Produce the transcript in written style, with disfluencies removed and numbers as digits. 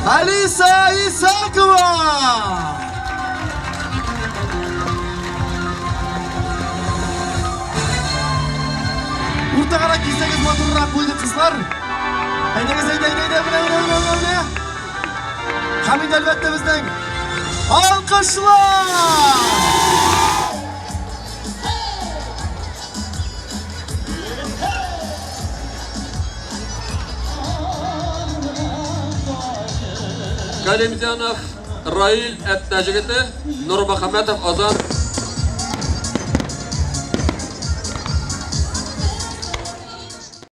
Алиса Исакова! Уртагарак килсәгез матуррак булды, кызлар. Әйдәгез, әйдә, әйдә, әйдә, менә, менә, менә, менә, менә. Һәм инде әлбәттә безнең алкышлар! Галимзянов Раил Әтнә җегете, Нурмөхәммәтов Азат.